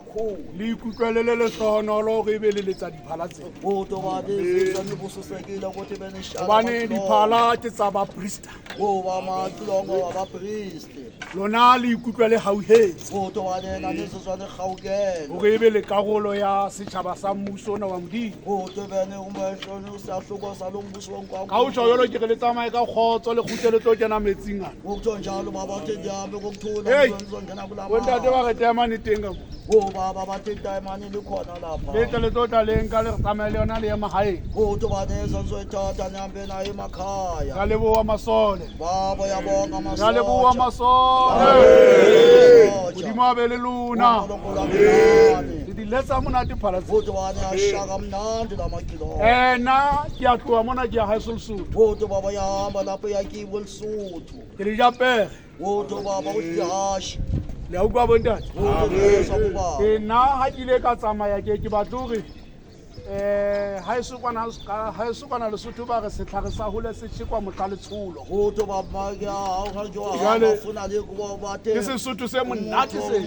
kakhulu. Le ikutlwe le le lehlohonolo gore e be le letsa diphala tse. Kodwa baba nizizwa nibusisekile ukuthi benishaya Gobane amacilongo. diphala ke tsa baprista. Ngoba amacilongo wabapristi. Lona le ikutlwe le gauhetse Kodwa nina nizizwa nihawukele. gore e be le karolo ya setšhaba sa mmuso ona wa Modimo. Kodwa bene umehlo usahluko salo mbuso Ka o tjho jwalo ke re le tsamaye ka kgotso, le kgutle le tlo kena metsing ana. Ngokutsho njalo baba uthi ndihambe ngokuthula Hey! ngizongena kula Bontate ba re taemane teng ka mo. Obaba bathi dayimani likhona lapha. Le tle le tlo tla le nka le re tsamaye le yona le ye magaeng. Kodwa baneza nizoyithatha nihambe nayo emakhaya. Ka leboha masole. Baba uyabonga Ka leboha masotsha. masole. Masotsha. Modimo a be le lona. uNkulunkulu abe nani. Le di letsa monate phala tse. Kodwa bani ashaka mnandi la macilongo. Nna ke a tloha mona ke ya haeso Lesotho. Kodwa baba uyahamba lapho uyakibo Lesotho. Ke le ja pere. Kodwa baba uthi Le a utlwa bontate? Kodwa ngiyezwa kubaba. Ke nna ha ke ile ka tsamaya ke batle hore haeso kwana Lesotho ba re setlhare sa hole se tjhekwa mohla letsholo. Kodwa baba ke Jwale, ufuna le kuba bathe Ke Sesotho se monate se.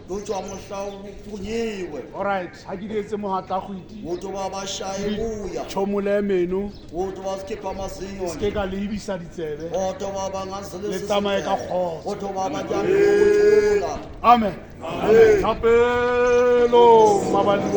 Uthwa mohla uphunyiwe. Alright, ha ke di etse mohatla kgwiti. Uthi baba shaye buya. Tjhomole meno, Uthi basikhipha amazinyo. se ke ka le ebisa ditsebe. Uthi baba ngazilisa. Le tsamaye ka kgotso. Uthi baba kuhambe ngokuthula. Amen. Amen. Thapelo mabali.